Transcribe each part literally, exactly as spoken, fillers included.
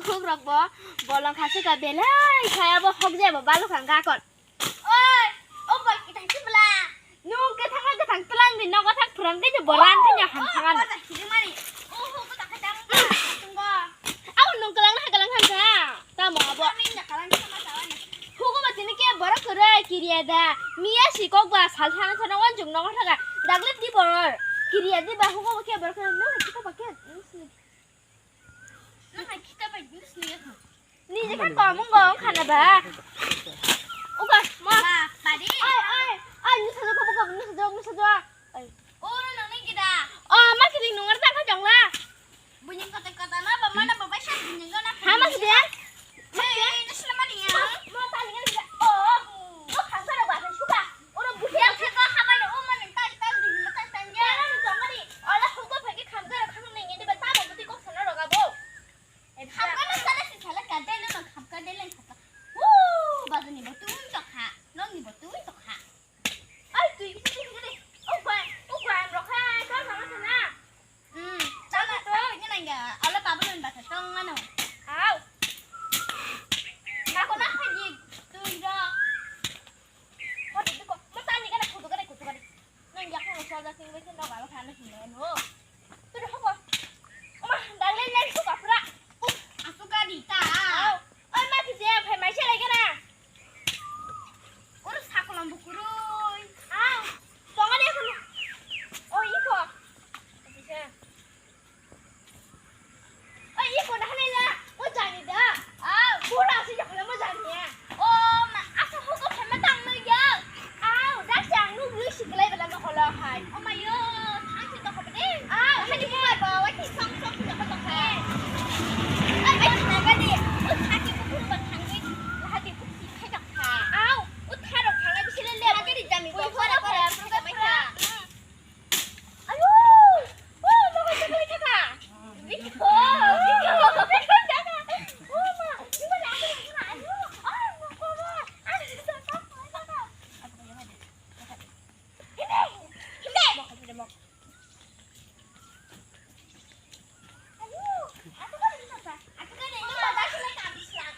Khuk rok bo bolong khasuk ka belai kha abo hok jai bo balok ang gakon. Oi, o bol kita si bela. Nung kethang kethang telang di nogo thak phrang di boran thanya ham thangan. Pada hiri mari. O ho ko ta kha jang. Tunggo. Au nung kelang ha kelang han kha. Tamo abo. Kami na kalang sama sawan. Hugo ba tini ke borok kwrwi kiriya da. Miya si kok ba sal thang thang wan jung nogo thaga. Dagle di boror. Kiriya di ba hugo ba ke borok kwrwi nung kita ba ke. Nung hai kita ba jus ni ya. Ni je kha tong mung gong khana ba. Uga ma. Ba, padi. Ai ai ai ni sajo ko ko ni sajo ni sajo. Ai. O no ni kita. O ma kiri nung ar ta kha jong la. Bunying kote kota na ba mana ba ba sha bunying na. Ha ma kiri. Hey, hey, na sila mani ya. Ma ta ni ga. O. O kha sa ro ba ta shuka. Oro buhi ang khe ko habai ro o mani ta ta di ma ta ta ya. Ni jong mari. Ola hugo phai khe kham ga ro kham ni ni ba ta ba buti kok sana ro ga bo. Khapkano sale si sale ka dele no khapka dele khapka. Woo, bazani bo tui tokha, nokni bo tui tokha. Ai, tui bisi tui bisi. O bai, o bai, rokha, kau sama sana. Hmm, tama tui ni nangga, ala babu nun basa tong mano. Au. Mako na haji tui ro. Mo tani kana kutu kana kutu kana. Nang yakung sojak sing bai sing dok alo kana sing bai no. Tudu hobo. Oma, dale nai suka pura. Asuka di ta. Au. Oi ma kije phai mai se lai kana. Oro sakolam bukuroi. Au. Tonga de kono. O iko. Kisa. Ai, iko na hanai la, mo jani da. Au. Bura si jakla mo jani ya. O ma, asa hugo phema tang no ya. Au, dak jang nu wi si glai bela mo holo hai. O ma yo, thang si to hobe de. Au, hani mo ba wa ki song song si to hobe. Ai, ai, na ga de. O thang ki bukur ba thang wi. Hadi bukur khai jak kha. Au, o tharo thang ai bisi le le. Hadi jami ko hora hora. Ayo! Oh, mama, jangan kata. Biko, biko. Oh, ma, gimana aku yang kena? Ayo, oh, mama. Ini, ini. Ayo, aku kan ini apa? Aku kan ini apa? Aku kan habis lah.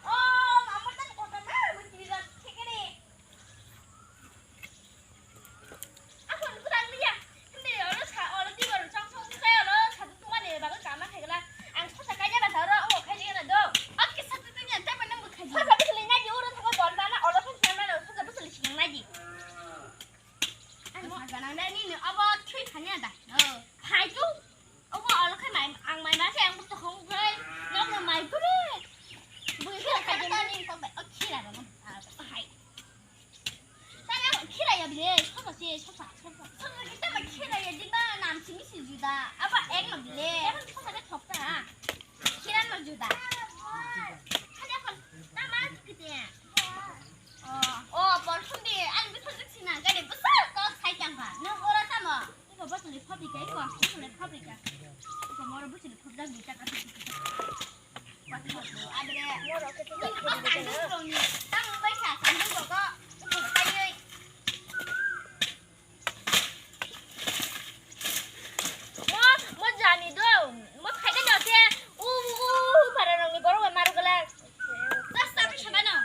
Oh, mama kan kota mana? Mesti bilang, cek ini. Ako, nukho tang liya. Hindi, oro sa, oro di, oro chong chong di, oro sa tu tumani, bago kama khaigala. Ang sa sa kanya na daro, o khaji na do. Oke, sa tu tunya, tama nang bu khaji. Sa sa tu linya di, oro thago don dana, oro sa sa na, sa sa tu linya di. Ang sa sa nang dani ni, abo thui khanya da. No. Hai tu. Obo olo khe mai, ang mai ma se ang busto khong khe, nokno mai kore. Bui khe khai de mani kok bai, o khira ba mo, hai. Tanya khira ya bile, sosa se, sosa, sosa. Sosa kita ma khira ya di ba, nam simi si juda. Aba ek no bile. Sosa de thok ta. Khira no juda. Khade khon, ta ma kiti ya. Oh, oh, por sumbi, ang bithor jik sina, gade bwsa kok sai tang ba. Nang ora tamo? Iko bwswlwi phobri kha, iko bwswlwi phobri kha. Iko moro bwswlwi phobjak di chaka. Adre, moro khe tini o sandung roni, tamo bai kha sandung rogo, iko kaiwi. Mo, mo jani do, mo khaida no te, u, u, u, para rong ni borok bai maru gala. Rasta pi sabano.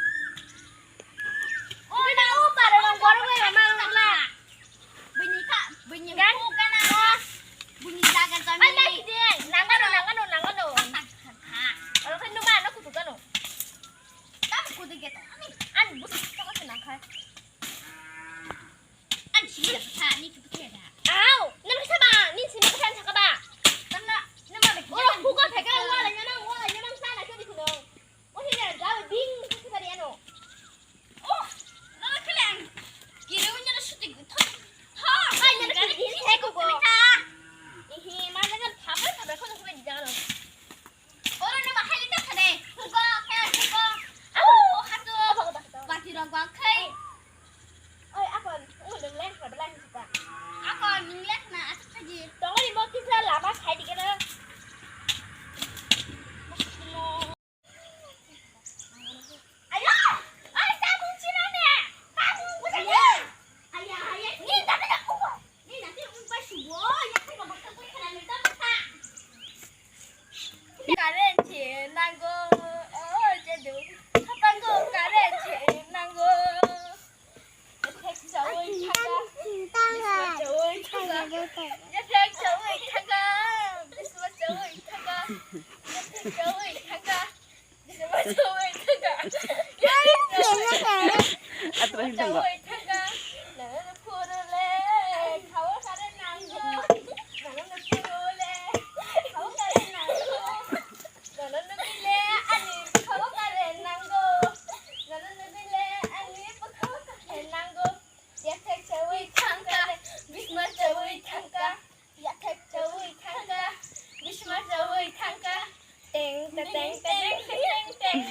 O na, u, para rong borok bai maru gala. Bini ka, bini ku kana. Bini jaga jami. Ai, nai de, nangano, nangano, nangano. Oro khe numa no kutu kano. Tam kutu geto. Ani Atra hintongo. Yathek chawi thangka, bisma chawi thangka, yathek chawi thangka, bisma chawi thangka. Teng, teng, teng, teng, teng, teng.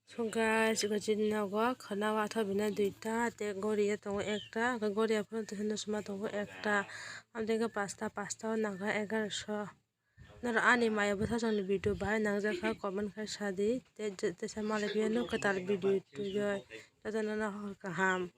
So guys, iko chini nogo khwna watho bini duita, tei goriya tongo ekta, hwnkhe goriya phano teisa no suma tongo ekta, amtwkhe pasta, pasta o nangkha egaroso. Norok ani maya bwsajwkni video bahai nangjakha comment khai sadi, tei je-, teisa malai phiyano kwtal video twiwi, jotono no hor kaham.